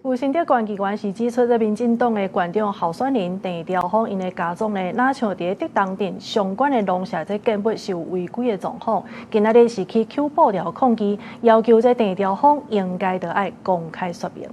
有新竹縣議員是指出，這民進黨的縣長候選人鄭朝豐𪜶的家族呢，若像佇竹東鎮相關的農舍這建物是有違規的狀況，今仔日是去扣布條抗議，要求這鄭朝豐應該著愛公開說明。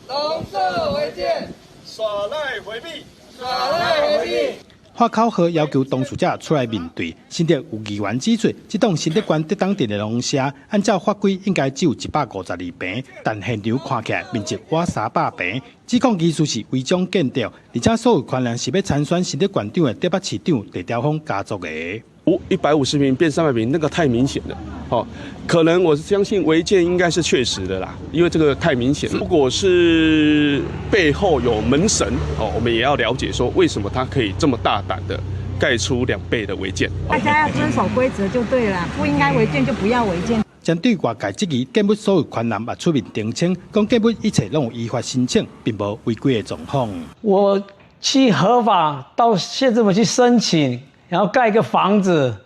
農舍違建，耍賴迴避，耍賴迴避。發口號要求當事者出來面對。新竹有議員指出，這棟新竹縣竹東鎮的農舍，按照法規應該只有152坪，但現場看起來面積倚300坪。指控其實是違章建築，而且所有權人是欲參選新竹縣長的竹北市長鄭朝豐家族的。 150坪變300坪，那個太明顯了。哦，可能我相信違建應該是確實的啦，因為這個太明顯。如果是背後有門神，哦，我們也要了解說為什麼他可以這麼大膽的蓋出2倍的違建。大家要遵守規則就對了，不應該違建就不要違建。針對外界質疑建物所有權人也出面澄清，講建物一切攏有依法申請，並無違規的狀況。我去合法到縣政府去申請，然後蓋一個房子，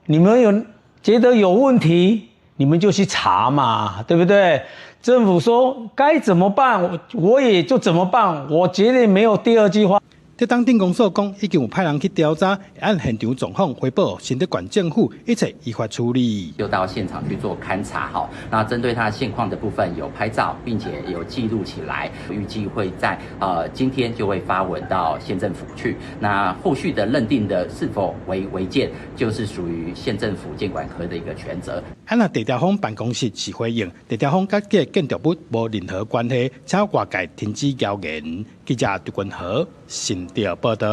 你們有覺得有問題，你們就去查嘛，對不對？政府說該怎麼辦，我也就怎麼辦，我絕對沒有第二句話。竹東鎮公所講，已經有派人去調查，按現場狀況回報新竹縣政府，一切依法處理。就到現場去做勘查，哈，那針對它現況的部分有拍照，並且有記錄起來，預計會在今天就會發文到縣政府去。那後續的認定的是否為違建，就是屬於縣政府建管科的一個權責。啊，若鄭朝豐辦公室是回應，鄭朝豐佮這個建築物無任何關係，請外界停止謠言。記者杜君和新竹報道。